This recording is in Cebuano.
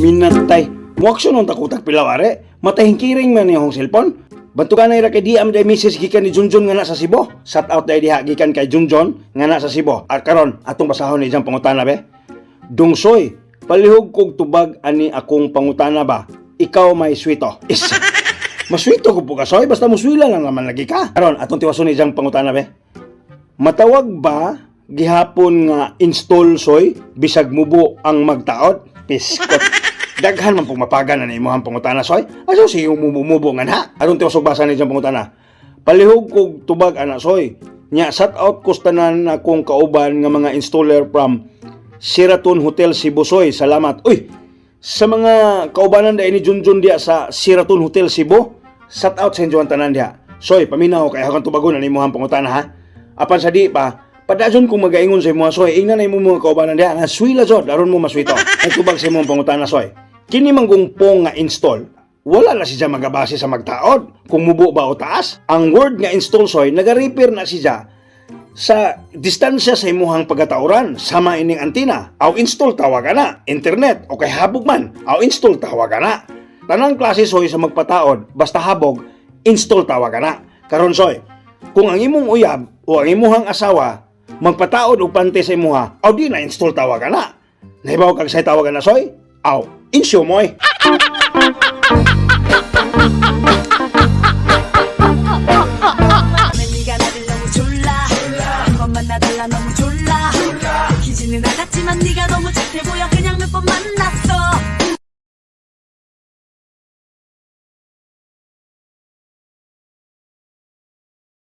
Minatay. Muaksyon ang takutag pilaw are. Matahing kiring man niyong cellphone. Bantugan na ira kay di am day misis gikan ni Junjun nga na sa Cebu. Shout out day diha gikan kay Junjun nga na sa Cebu. At karon atong basahon ni iyang pangutana be. Dungsoy, palihog kog tubag ani akong pangutana ba? Ikaw may swito. Is. Maswito ko po ka, soy. Basta muswila lang naman lagi ka. Karon atong tiwason ni iyang pangutana be. Matawag ba gihapon nga install, soy, bisag mubo ang magtaod? Piskot. Daghan man pong mapagan na imong pangutana, soy. Aso sige mumubo nga na. Aron tiwasog basa ni iyang pangutana. Palihog kog tubag ana, soy. Nya shout out ko sa tanan akong kauban nga mga installer from Sheraton Hotel Cebu, soy. Salamat. Uy, sa mga kaubanan dahil ni Junjun diya sa Sheraton Hotel Cebu, shout out sa inyo ang tanan diha. Soy, paminaw kay akong tubagon ani imong pangutana ha. Apan sa di pa, padayon kung magaingon sa imo, soy, ingnan na imo mga kaubanan diha nga swila jud aron mo maswito. Ay tubag sa imong pangutana, soy. Kini manggungpong nga install, wala na siya magabase sa magtaod. Kung mubo ba o taas, ang word nga install, soy, naga-refer na siya sa distansya sa imuhang pagkatauran sama ining antina. Aw install tawag na internet o kay habog man, aw install tawag na. Tanang klase, soy, sa magpataod, basta habog, install tawag na. Karon, soy, kung ang imong uyab o ang imuhang asawa magpataod og pante sa imuha, aw di na install tawag na. Nahibaw kag say tawag na, soy? Aw insyo moy. 네가 나를 너무 졸라 한 번만 나달라 너무 졸라 들키지는 않았지만 네가 너무 착해 보여 그냥 몇 번 만나.